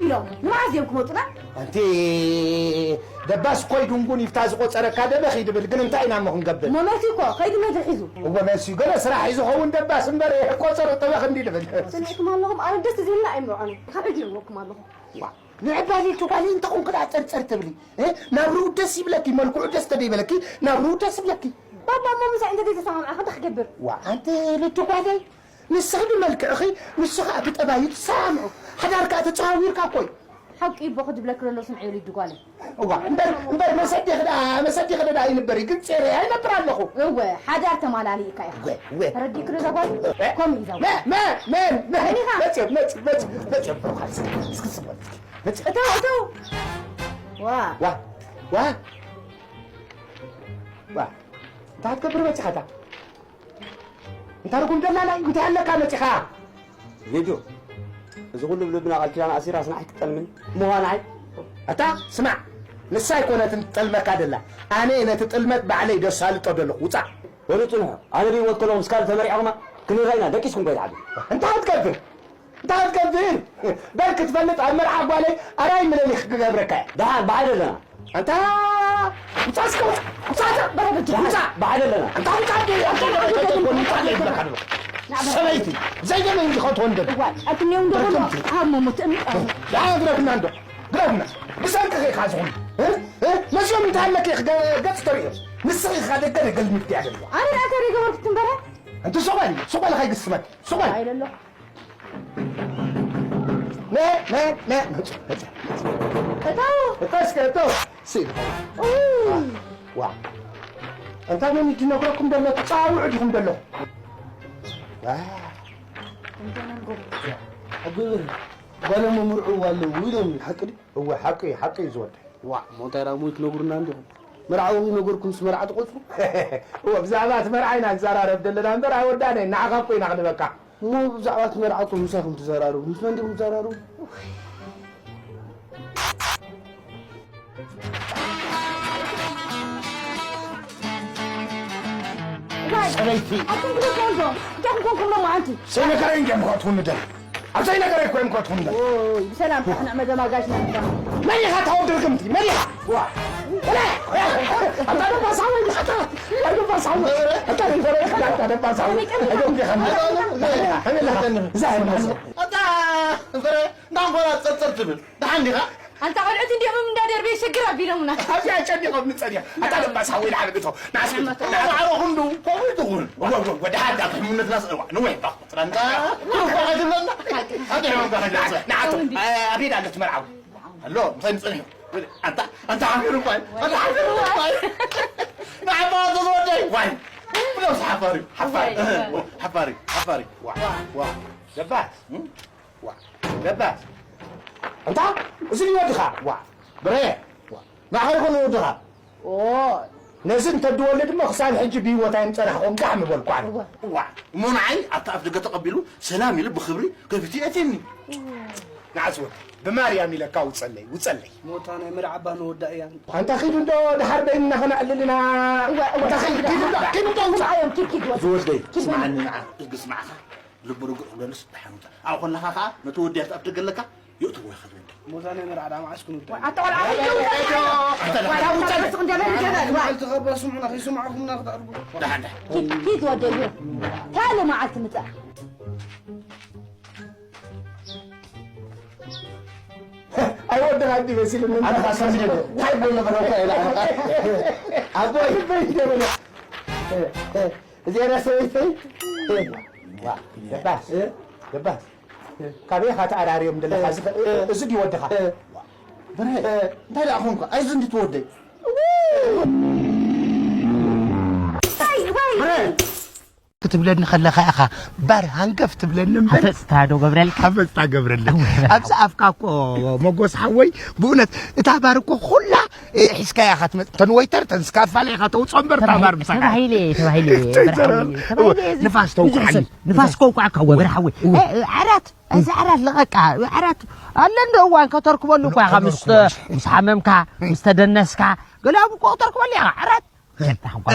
ኢሎም ንመዓዝ እዮም ክመፁና? ኣንቲ ደባስ ኮይ ድንጉን ይፍታ ዝቆፀረካ ደበኽ ይድብል፣ ግን እንታይ ኢና እሞ ክንገብር? እሞ መሲ እኮ ከይዱ መድሪ ሒዙ። እወ መሲ ገለ ስራሕ ሒዙ ኸውን ደባስ እምበር ቆፀረ ጠበኽ እንዲ ድብል። ስምዕኩም ኣለኹም ኣነ ደስ ዝብልና ኣይምርዖን ካብ ሕጂ ይብለኩም ኣለኹ። ዋ ንዕባሊ ትጓሊ እንተኹን ክዳ ጸርጸር ትብሊ እ? ናብርኡ ደስ ይብለኪ፣ መልክዑ ደስ ተደይበለኪ ናብርኡ ደስ ይብለኪ። ባባ እሞ ምሳይ እንተ ዘይተሰማምዐ ክንታ ክገብር? ዋ ኣንቲ ልትጓለይ ንስኺ ብመልክዕኺ ንሱ ኸዓ ብጠባዩ ትሰማምዑ። ሓዳር ከኣ ተጸዋዊርካ እኮ እዩ። ሓቂ እቦ ክድብለኪ ዘሎ ስምዒ ልዲ ጓለይ። እዋ እምበር እምበር መሰዲኺ ደኣ መሰዲኺ ደኣ ኣይንበሪ ግን ጼረ ኣይነብር ኣለኹ። እወ ሓዳር ተማላሊእካ ኢኻ። እወ እወ። ተረዲእኪ ዶ እዛ ጓል? እ? ከምኡ እዩ እዛ ጓል። መ መ መን መን መን ኢኻ? መጽ መጽ መጽ መጽ እስኪ ስማ መጽ እተው እተው። ዋ ዋ ዋ ዋ እንታይ ክትገብር መጺኻ እታ? እንታይ ርጉም ደላላይ እንታይ ኣለካ መጺኻ? ጌዲዮ፣ እዚ ኩሉ ብልብና ቃል ኪዳን ኣሲራስ ንዓይ ክትጠልምኒ? እሞ ንዓይ? ኣታ ስማዕ፣ ንሳ ኣይኮነትን ትጠልመካ ደላ፣ ኣነ እየ ነቲ ጥልመት ባዕለይ ደሳልጦ ደለኹ። ውጻእ። በሉ ጽንሑ፣ ኣነ ብህይወት ከለኹ ምስ ካልእ ተመሪዕኹማ ክንራይ ኢና፣ ደቂስኩም ከይትሓድሩ። እንታይ ክትገብር? እንታይ ክትገብር? በል ክትፈልጥ ኣብ መርዓ ጓለይ ኣራይ ምለሊኽ ክገብረካ እየ። ደሓን ብሓደ ኣለና። ኣንታ ውጻእ እስከ ውጻእ፣ ውጻእ፣ ውጻእ፣ በረበጅ፣ ውጻእ። ብሓደ ኣለና። ኣንታ ውጻእ፣ ኣንታ ውጻእ፣ ውጻእ፣ ውጻእ፣ ውጻእ፣ ውጻእ፣ ውጻእ። ሰበይቲ ዘይደመ እንጂ ኸትወንደል። እዋይ፣ ኣትኔው እንደሆነ ረከምቲ። ኣብ መሞት እምጣ። ደሓን ግረፍና እንዶ፣ ግረፍና። ብሰንክኺ ኢኻ ዝኾኑ። እ? እ? መሲኦም እንታይ ኣለኪ ኢኺ ገ-፣ ገጽ ተርእዮ? ንስኺ ኢኻ ደገ ደገ ልምድቲ ያደልዋ። ኣነ ደኣ ተሪገ ወርክት እምበረ? ኣንቲ ሱቕ በሊ፣ ሱቕ በሊ ከይግስመኪ። ሱቕ በሊ። ኣይደሎ። ነ፣ ነ፣ ነ፣ መጹ፣ መጹ፣ መጹ። እተው። እተው እስከ፣ እተው። ሲ። ኡይ። ዋ። እንታይ መን እዩ ዝነግረኩም ዘሎ? ትጻውዑ ዲኹም ዘለኹም? ዋ። እንታይ ነንጎ? ኣጉብር፣ ጓሎም ምርዑ ኣለዉ ኢሎም፣ ሓቂ ድዩ? እወ፣ ሓቂ እዩ፣ ሓቂ እዩ ዝወደይ። ዋ፣ እሞ እንታይ ደኣ እሞ ይትነግሩና እንዲኹም? መርዓዊ ይነገርኩምስ መርዓ ትቆጽሩ? እወ፣ ብዛዕባ እቲ መርዓ ኢና ንዘራረብ ዘለና እምበር ኣይወዳእናይ፣ ንዓኻ እኮ ኢና ክንበካ። እሞ ብዛዕባ እቲ መርዓ እኮ ምሳኹም ትዘራረቡ፣ ምስ መን ዲኹም ትዘራረቡ? ሰበይቲ። ኣቱም ግደፎ እንዶ፣ እንታይ ኮንኩም ሎማዓንቲ? ሰይነገረይ እንዲዮም ክኸትፉኒ ደል። ኣብ ዘይነገረይ እኮ እዮም ክኸትፉኒ ደል። ኦይ፣ ብሰላም ክንዕ መደም ኣጋይሽና ንካ። መን ኢኻ እታ ወዲ ርግምቲ? መን ኢኻ? ዋ። ወላ። ኣታ ደባሳዊ፣ ኣታ ደባሳዊ፣ ኣታ ደባሳዊ፣ ኣታ ደባሳዊ። ኣይደም ዲኻ? እዛ እታ ፍረ፣ እንዳንጎላ ጸርጸር ትብል። ደሓን ዲኻ? ኣንታ ቆልዑት እንዲኦም እንዳደርበዩ ሽግር ኣቢሎምና። ኣብዚኣ ጨኒቖም ንጸኒያ። ኣታ ደባስ ሓወይ ንዓበ እቶ። ንዓስ ንዓስ። ንዓስ። ንዓስ። ኣሮኹም ዶ? ከምኡ ትኹን። ወ-፣ ወ-፣ ወ-፣ ደሓን ዳ ክሕምነትና ስ-፣ እዋ፣ ንውሕ ባ። ጥራንታ። ኩርኳ ከድለና። ኣደ ሕመም ካ ከድለና። ንዓቶ። ኣቤት ኣለ ትመርዓው። ኣሎ፣ ምሳይ ንጸንሑ። ኣንታ፣ ኣንታ ሓፊሩ እኳ። ኣንታ ሓፊሩ እኳ። ንዓባ ተዝወደይ። ዋይ። ብለውስ ሓፋሪ። ሓፋሪ። ዋይ፣ ዋይ። ሓፋሪ። ሓፋሪ። ዋ። ዋ። ዋ። ደባስ። እም? ዋ። ደባስ። ኣንታ፣ እዚ ድዩ ወድኻ? ዋ። ብረ። ዋ። ንዓኻ ይኹን ወድኻ። ኦ። ነዚ እንተድወልድ እሞ ክሳብ ሕጂ ብህይወት ኣይምጸናሕኹም ጋሕ ምበልኩ ኣነ። እዋ። እዋ። እሞ ንዓይ ኣብቲ ኣፍ ደገ ተቐቢሉ ሰላም ኢሉ ብኽብሪ ከፊቱ የእትየኒ። እዋ። ንዓስ ወዲ፣ ብማርያም ኢለካ ውጸለይ፣ ውጸለይ። ሞታ ናይ መርዓ ኣባ ንወዳ እያ። ኣንታ ኺዱ እንዶ ድሓር በይንና ኸነዕልል ኢና። እዋ፣ እዋ። ኣንታ ኺዱ፣ ኪዱ እንዶ፣ ኪዱ እንዶ ውጻእ። እዮም፣ ኪድ፣ ኪድ፣ ወዲ። ዝወደይ፣ ኪድ ስምዓኒ በይንና። ንዓ፣ እዝጊ ስምዓኻ። ልቡ ርግእ ክብለሉስ ደሓን ውጻእ። ኣብኡ ከለኻ ኸኣ ነቲ ወዲ ኣብቲ ኣፍ ደገ ኣለካ፣ የእትዎ ይኽእል እንደ። ሞታ ናይ መርዓ ደኣ መዓስ ክንውዳእ? ኣታ ቆልዓ፣ ኣታ ቆልዓ፣ ውጻእ፣ ውጻእ፣ ውጻእ፣ ውጻእ፣ ውጻእ። መዓልቲ ከባ ስምዑና፣ ከይሰማዕኩምና ክትኣርጉ። ደሓን፣ ደሓን። ኪድ፣ ኪድ ወደይ፣ ታለ መዓልቲ ምጻእ። ኣይወድኻ እንዲ መሲሉኒ። ኣነ ኸኣ ሰሚዐ፣ እንታይ ይብሎ ነበር እኮ ኢለ። ኣቦይ፣ ኣቦይ፣ እንታይ ይብሎ? እዚኣ ሰበይተይ? ዋ፣ ደባስ፣ እ? ደባስ። ካበይ ኢኻ ተኣራርዮም ዘለኻ? እዚ ኸ-፣ እ፣ እዚ ድዩ ወድኻ? እ። ብረ፣ እ። እንታይ ደኣ ኾንካ? ኣይዚ እንዲ ትወደይ። ዋይ፣ ዋይ። ብረ። ክትብለኒ ከለኻ ኢኻ ባር ሃንገፍ ትብለኒ እምበር። ሓፈጽታ ዶ ገብረልካ? ሓፈጽታ ገብረልካ። እወ። ኣብዚ ኣፍካ እኮ መጎስ ሓወይ፣ ብእውነት እታ ባር እኮ ኩላ እ፣ ሒዝካያ ኢኻ ትመጽእ። ተን ወይተር፣ ተን ስካፋለ ኢኻ ተውጽኦ እምበር፣ እታ ባር ምሳኻ። ተባሂለ፣ ተባሂለ፣ እተይ ተባሂለ፣ ዘረባ። ተባሂለ፣ እወ፣ ንፋስ ተውቅዓኒ። ንፋስ ከውቅዓካ፣ እወ፣ ገብረ ሓወይ። እወ። እ፣ እ፣ ዓራት፣ እዚ ዓራት ልቐቃ፣ ዓራት። ኣለ እንዶ እዋን ከተርክበሉ እኮ ኢኻ፣ ምስ፣ ከተርክበሉ። ምስ ሓመምካ፣ ምስ ተደነስካ፣ ገለ ኣብ እኮ ከተርክበሉ ኢኻ፣ ዓራት። እ፣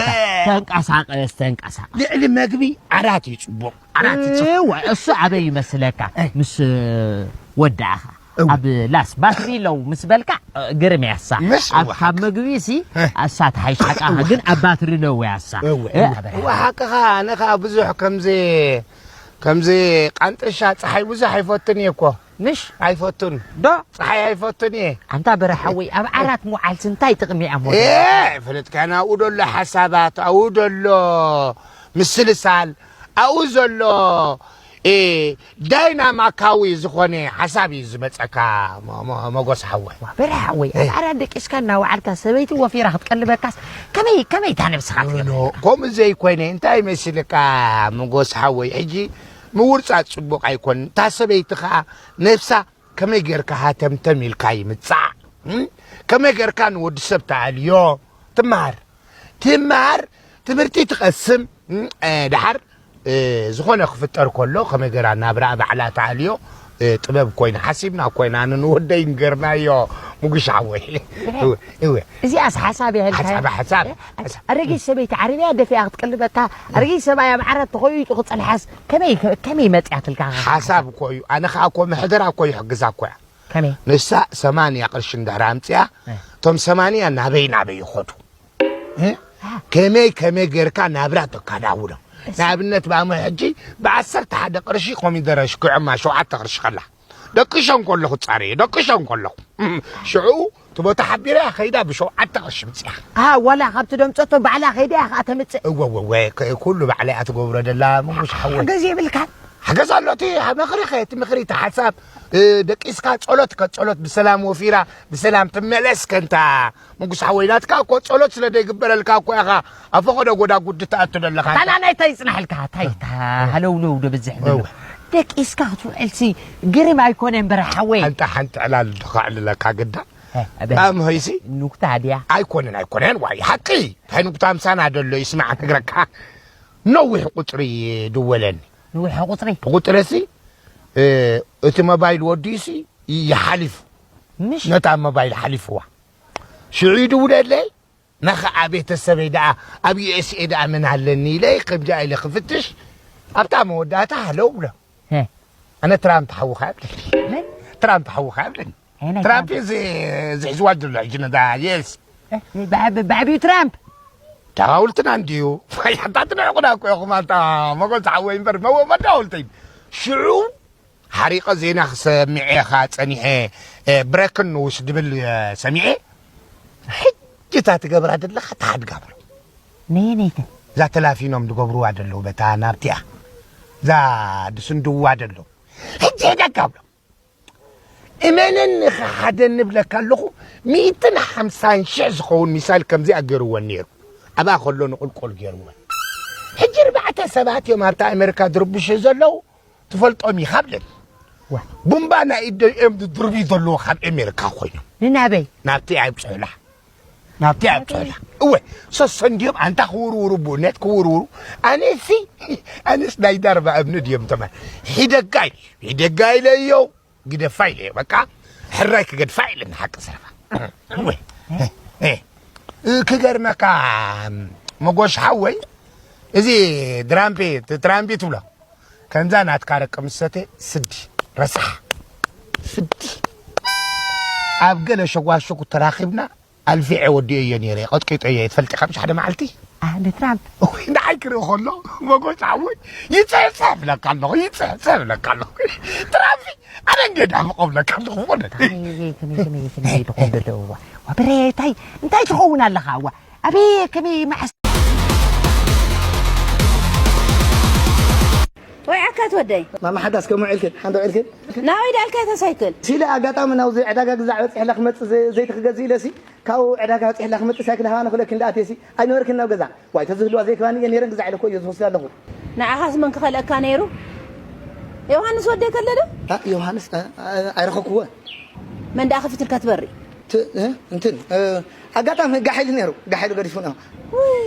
ተንቀሳቐስ፣ ተንቀሳቐስ። ልዕሊ መግቢ ዓራት እዩ ጽቡቕ። ዓራት እዩ ጽቡቕ። እወ፣ እሱ ኣበይ ይመስለካ? እ። ምስ ወዳእኻ። እው። ኣብ ላስ ባትሪ ለው ምስ በልካ፣ እ፣ ግርም ያሳ። ምስ ኣብ እዋ ካብ ሓቂ። መግቢ ሲ፣ እ። ኣሳ ትሓይሽ ሓቃ፣ እዋ። ግን ኣብ ባትሪ ለው ያሳ። እወ፣ እ፣ እወ። እወ፣ ሓቅኻ፣ ኣነ ኸኣ ብዙሕ ከምዚ፣ ከምዚ ቃንጥሻ ጸሓይ ብዙሕ ኣይፈቱን እየ እኮ። ምሽ? ኣይፈቱን። ዶ? ጸሓይ ኣይፈቱን እየ። ኣንታ በረ ሓወይ፣ ኣብ ዓራት ምውዓልሲ እንታይ ጥቕሚ እያ እሞ? እ፣ ፍልጥካ ናብኡ ደሎ ሓሳባት፣ ኣብኡ ደሎ ምስልሳል፣ ኣብኡ ዘሎ፣ እ፣ ዳይናማካዊ ዝኾነ ሓሳብ እዩ ዝመጸካ፣ ሞ-፣ ሞ-፣ መጎስ ሓወይ። ዋ፣ በረ ሓወይ፣ እ። ኣብ ዓራት ደቂስካ እናወዓልካ ሰበይቲ ወፊራ ክትቀልበካስ ከመይ፣ ከመይ እታ ነብስኻ ኖ፣ ኖ፣ ትገብረካ? ከምኡ ዘይኮይነ፣ እንታይ መሲልካ መጎስ ሓወይ፣ ሕጂ ምውርጻጽ ጽቡቕ ኣይኮን። እታ ሰበይቲ ኸኣ ነብሳ ከመይ ጌርካ ሃተምተም ኢልካ ይምጻእ? እም? ከመይ ጌርካ ንወዲ ሰብ ተኣልዮ? ትመሃር። ትመሃር፣ ትምህርቲ ትቐስም። እም፣ እ፣ ደሓር፣ እ፣ ዝኾነ ክፍጠር ከሎ ከመይ ጌራ ናብራ ባዕላ ተኣልዮ? እ፣ ጥበብ ኮይና፣ ሓሲብና ኮይና፣ ንወደይ ንገርናዮ፣ ምጉሽ ሓወይ። እወ፣ እወ። እዚኣስ ሓሳብ እያ ኢልካያ? ሓሳብ፣ ሓሳብ። እ፣ ኣረጊት ሰበይቲ ዓረብያ ደፊኣ ክትቀልበካ፣ ኣረጊት ሰብኣይ ኣብ ዓራት ተኾይጡ ክጸንሓስ ከመይ፣ ከመይ መጽያትልካ? ሓሳብ እኮ እዩ። ኣነ ኸኣ እኮ ምሕደራ እኮ ይሕግዛ እኮ እያ። ከመይ? ንሳ ሰማንያ ቅርሺ እንድሕር ኣምጺኣ፣ እ። እቶም ሰማንያ ናበይ ናበይ ይኸዱ? እ? ከመይ ከመይ ጌርካ ናብራ ተካዳውሎ? እስ- ንኣብነት ብኣሞ ሕጂ ብዓሰርተ ሓደ ቅርሺ ኮሚደረ ሽኪዖማ ሸውዓተ ቅርሺ ከላ። ደቂሸን ከለኹ ጻረየ፣ ደቂሸን ከለኹ። እም፣ ሽዑ እቲ ቦታ ሓቢራ እያ ኸይዳ ብሸውዓተ ቅርሺ ምጽኣ። ኣ፣ ዋላ ካብቲ ደምጸቶ ባዕላ ኸይዳ እያ ኸኣ ተምጽእ። እወ፣ እወ፣ እወ፣ ከ-፣ ኩሉ ባዕላ እያ ትገብሮ ደላ፣ ምጉሽ ሓወይ። ሓገዝ የብልካን? ሓገዝ ኣሎ፣ እቲ ምኽሪ ኸ፣ እቲ ምኽሪ፣ እቲ ሓሳብ፣ እ፣ ደቂስካ ጸሎት ከ፣ ጸሎት ብሰላም ወፊራ፣ ብሰላም ትመለስ ከንታ። ምጉስ ሓወይ፣ ናትካ እኮ ጸሎት ስለ ዘይግበረልካ እኮ ኢኻ ኣብ ፈቐዶ ጎዳጉዲ ትኣቱ ዘለኻ። ታና ናይ ታይ ይጽናሕልካ? ታይ እታ ሃለውለው ዶ ብዝሕ ዘሎ? እወ። ደቂስካ ክትውዕልሲ ግርም ኣይኮነን በረ ሓወይ። ሓንቲ፣ ሓንቲ ዕላል ዶ ከዕልለካ ግዳ? እ፣ ኣበይ? ኣም ሆይሲ? ኑክታ ድያ? ኣይኮነን፣ ኣይኮነን፣ ዋይ፣ ሓቂ። እንታይ ኑክታ ምሳና ደሎ ይስማዕ ክነግረካ። ነዊሕ ቁጽሪ ድወለኒ። ነዊሕ ቁጽሪ? ቁጽሪ ሲ፣ እ፣ እቲ ሞባይል ወዲኡ ሲ ይሓሊፉ። ምሽ? ነታ ሞባይል ሓሊፍዋ። ሽዑ ይድውለለይ። ንኸዓ ቤተሰበይ ደኣ ኣብ ዩ ኤስ ኤ ደኣ መን ኣለኒ ኢለ ከምዚኣ ኢለ ክፍትሽ፣ ኣብታ መወዳእታ ሃለው ብሎ። ሄ። ኣነ ትራምፕ ሓውኻ ይብለኒ። መን? ትራምፕ ሓውኻ ይብለኒ። ኣይ፣ ናይ ትራምፕ ትራምፕ። እዚ፣ እዚ ሒዝዋ ዘሎ ሕጂ ነዛ፣ የስ። እ፣ ብዓብ-፣ ብዓብዩ ትራምፕ? ተቓውልትና እንድዩ። ኣሕታትና ዕቑዳ እኮ ኢኹም፣ ኣንታ መጎል ዝሓወይ እምበር፣ መወ-፣ መዳውልተይ። ሽዑ ሓሪቐ ዜና ክሰሚዐ ኢኻ ጸኒሐ፣ እ፣ ብሬክን ኒውስ ድብል፣ እ፣ ሰሚዐ። ሕጂ እታ ትገብራ ዘለኻ ተሓድጋ ብሎ። ነየነይተ? እዛ ተላፊኖም ዝገብርዋ ዘለዉ በታ ናብቲኣ። እዛ ድስንድዋ ዘለዉ። ሕጂ ሕደጋ ብሎ። እመነኒ፣ ሓደ ንብለካ ኣለኹ፣ ሚእትን ሓምሳን ሽሕ ዝኸውን ሚሳይል ከምዚኣ ገይርወን ነይሩ። ኣብኣ ከሎ ንቁልቁል ገይርወን። ሕጂ ኣርባዕተ ሰባት እዮም ኣብታ ኣሜሪካ ዝርብሹ ዘለዉ። ትፈልጦም ኢኻ ብለኒ። ዋ። ቡምባ ናይ ኢድ እዮም ዝድርብዩ ዘለዉ ካብ ኣሜሪካ ኮይኖም። ንናበይ? ናብቲ ኣብፅሑላ። ናብቲ ኣብፅሑላ። እወ፣ ሰሰንድዮም ኣንታ ክውርውሩ፣ ብእውነት ክውርውሩ። ኣነሲ፣ ኣነስ ናይ ዳርባ እምኒ ድዮም ተማ-፣ ሒደጋ ኢለ፣ ሒደጋ ኢለ እዮ፣ ግደፋ ኢለ እዮ፣ በቃ፣ ሕራይ ክገድፋ ኢለ ንሓቂ ዘረባ። እወ፣ እ፣ እ፣ ክገርመካ፣ መጎሽ ሓወይ፣ እዚ ድራምፔ፣ ትራምፒ ትብሎ፣ ከምዛ ናትካ ደቂ ምሰተ ስዲ፣ ረሳሕ፣ ስዲ። ኣብ ገለ ሸጓሸጉ ተራኺብና፣ ኣልፊዐ ወዲኦዮ ነይረ፣ ቀጥቂጦዮ፣ ትፈልጢ፣ ካብ ሓደ መዓልቲ። ኣ፣ ንትራምፕ? ኦይ፣ ንዓይ ክርኢ ከሎ፣ መጎስ ሓወይ፣ ይጽሕጸፍ ለካ ኣለኹ፣ ይጽሕጸፍ ለካ ኣለኹ። ትራምፕ፣ ኣነ እንጌዳ ምቆብለካ ኣለኹ፣ ወለደይ። ኣይ፣ ከመይ፣ ከመይ፣ ከመይ ትኾን ደሎ፣ እዋ። ዋ፣ ብረ፣ እንታይ፣ እንታይ ትኸውን ኣለኻ፣ እዋ? ኣበይ፣ ከመይ፣ መዓስ? ወይ ዓካት ወደይ። ማማ ሓዳስ፣ ከም ውዒልክን፣ ሓንተ ውዒልክን? ናበይ ዳልካ እታ ሳይክል? ሲለ ኣጋጣሚ ናብዚ ዕዳጋ ግዛዕ በጺሕላ ክመጽእ ዘ-፣ ዘይቲ ክገዝእ ኢለ ሲ፣ ካብኡ ዕዳጋ በጺሕላ ክመጽእ ሳይክል ሃባና ክለክን ደኣትየ ሲ፣ ኣይነበርክን ናብ ገዛ። ዋይ፣ ተዝህልዋ ዘይክባኒ እየ ነይረን ግዛዕ ኢለ እኮ እየ ዝወስዳ ኣለኹ። ንዓኻስ መን ክኸልአካ ነይሩ? ዮሃንስ ወደይ ከለለ? ኣ፣ ዮሃንስ፣ ኣ፣ ኣ፣ ኣይረኸብኩዎን። መን ደኣ ከፊትልካ ትበሪ? ት-፣ እ፣ እንትን፣ እ፣ ኣጋጣሚ ጋሕ ኢሉ ነይሩ፣ ጋሕ ኢሉ ገዲፉ ነው። ውይ፣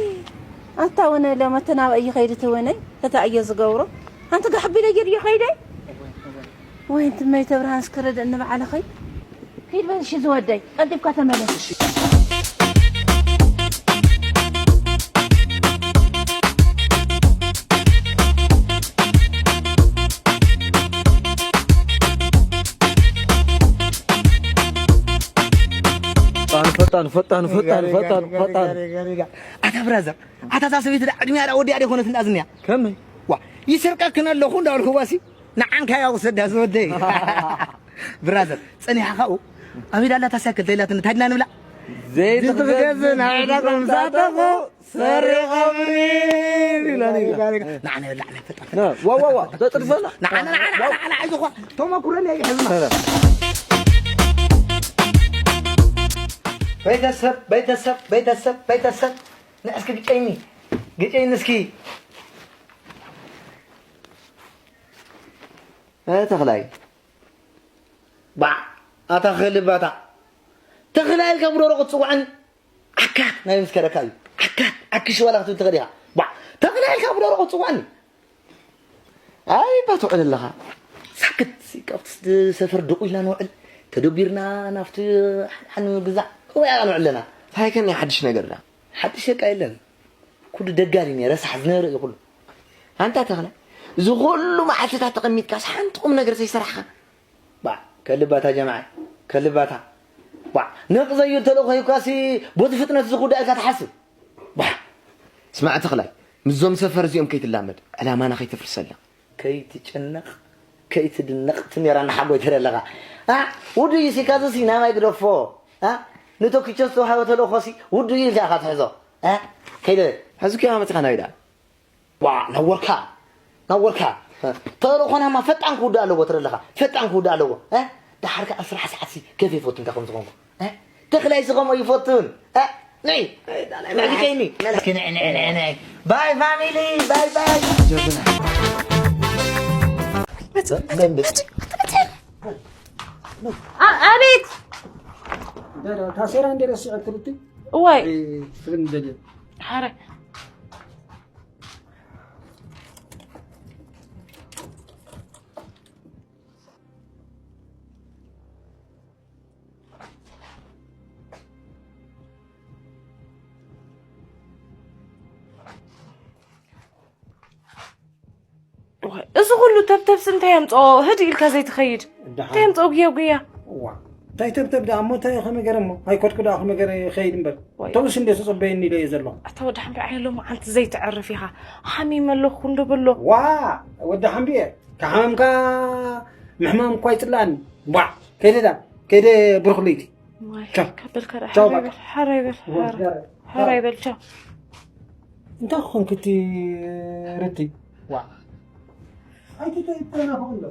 ኣታ ወነ ለመተ ናበይ ይኸይድ እቲ ወነይ? ተታ እየ ዝገብሮ። ኣንቲ ጋሕ ቢለ ጌር ይኸይደ? ወይ፣ እንቲ መይተ ብርሃን እስከ ረድእኒ ባዕልኸይ። ኪድ በል እሺ ዝወደይ፣ ቀልጢፍካ ተመለስ። ፈጣን ፈጣን ፈጣን ፈጣን ፈጣን። ኣታ ብራዘር፣ ኣታ እዛ ሰበይቲ ደኣ ዕድሚኣ ደኣ ወዲኣ ደይኮነት እንዳዝንያ? ከመይ? ዋ፣ ይሰርቀክን ኣለኹ እንዳበልኩ ዋሲ ንዓንካ እያ ውሰዳ ዝወደይ። ብራዘር፣ ጸኒሓ ካብኡ ኣብ ኢዳ ኣላታ ሳይክል ተይላትኒ እንታይ ድና ንብላ? ዘይትኽገዝ ናይ ዕዳጋ ምሳተኹ ሰሪቐምኒ ኢላኒ ኢላ። ንዓና ይብላዕ ናይ ፈጣን። ዋ፣ ዋ፣ ዋ፣ ተጥድፈና። ንዓና፣ ንዓና፣ ንዓና፣ ንዓና፣ ኣይዞኻ። ተመኩረኒ ኣይሕዝና። ቤተሰብ፣ ቤተሰብ፣ ቤተሰብ፣ ቤተሰብ። ንዕ እስኪ ግጨይኒ። ግጨይኒ እስኪ። እ፣ ተኽላይ። ባዕ፣ ኣታ ኸልባታ። ተኽላይ ኢልካ ብደረቑ ትጽውዐኒ? ዓካት ናይ ምስ ከደካ እዩ። ዓካት፣ ዓኪሽ ዋላ ክትብል ትኽእል ኢኻ። ባዕ፣ ተኽላይ ኢልካ ብደረቑ ትጽውዐኒ? ኣይ፣ ባ ትውዕል ኣለኻ። ሳክት፣ ካብቲ ሰፈር ድቑ ኢልና ንውዕል። ተደቢርና ናብቲ ሓን ግዛዕ። ከምኡ ኢና ንውዕል ኣለና። እንታይ ከ ናይ ሓድሽ ነገር ዳ? ሓድሽ በቃ የለን። ኩሉ ደጋሪ ነይረ፣ ረሳሕ ዝነበረ እዩ ኩሉ። ኣንታ ተኽለ፣ እዚ ኩሉ መዓልትታት ተቐሚጥካስ ሓንቲ ቁም ነገር ዘይሰራሕኻ? ባዕ፣ ከልባታ ጀማዓይ፣ ከልባታ። ባዕ፣ ነቕ ዘዩ ተልእኾ ሂብካሲ፣ ቦቲ ፍጥነት እዚ ኩዳ ኢልካ ትሓስብ? ባዕ። ስማዕ ተኽላይ፣ ምስዞም ሰፈር እዚኦም ከይትላመድ፣ ዕላማና ከይተፍርሰልና። ከይትጨነቕ፣ ከይትድነቕ፣ ትሜራ ንሓጎይ ትርኢ ኣለኻ። ኣ፣ ውዱይ ሲካዝሲ ናባይ ግደፎ። ኣ፣ ንቶኪቾ ዝተዋሃበ ተልእኾሲ፣ ውዱይ ኢልካ ኢኻ ትሕዞ። ኣ፣ ከይደ። ሕዚ ከ መጽኻ ናበይ ደኣ? ዋ፣ ናወርካ፣ ናወርካ። ተልእኾናማ ፈጣን ክውዳእ ኣለዎ ትርኢ ኣለኻ። ፈጣን ክውዳእ ኣለዎ። ኣ፣ ደሓር ከኣ ስራሕ ሰዓትሲ ከፍ ይፈቱ እንታይ ከም ዝኾንኩ። እ? ተኽላይሲ ከምኡ ይፈቱን። እ? ንዒ። ንዒ፣ ግጨይኒ። ንዒ፣ ንዒ፣ ንዒ፣ ንዒ። ባይ ፋሚሊ፣ ባይ ባይ። ጀብና። አ-፣ ኣቤት። ታሴራ እንደ ረሲዐ ትሩቲ? እዋይ። እ፣ ትብን ደልየ። ሓረ። ዋይ፣ እዚ ኩሉ ተብተብሲ እንታይ የምፅኦ? ህድ ኢልካ ዘይትኸይድ። ደሓን። እንታይ የምፅኦ ጉያ ጉያ? እዋ። እንታይ ተብተብ ደኣ እሞ እንታይ ከመይ ገረ እሞ? ኣይኮድኩ ደኣ ከመይ ገረ ይኸይድ እምበር። ዋይ። ተውስ እንደ ተጸበየኒ ኢለ እየ ዘለኹ። ኣታ ወዲ ሓምቢ ዓይነ ሎማዓንቲ ዘይትዕርፍ ኢኻ። ሓሚመ ኣለኹ እንዶ በሎ። ዋ፣ ወዲ ሓምቢየ፣ ከሓመምካ ምሕማም እኳ ኣይጽላእኒ። ዋ፣ ከይደ ደኣ፣ ከይደ ብሩኽ ለይቲ። ዋይ፣ ቻው። ካብ በልካ ደኣ ቻው፣ ሓራይ በቃ። በል፣ ሓራይ በል፣ ወዲ ሓራይ። ሓራይ። ሓራይ በል፣ ቻው። እንታይ ክኾንኪ እቲ ርቲ? ዋ። ኣይትተናፈቕ እንዶ።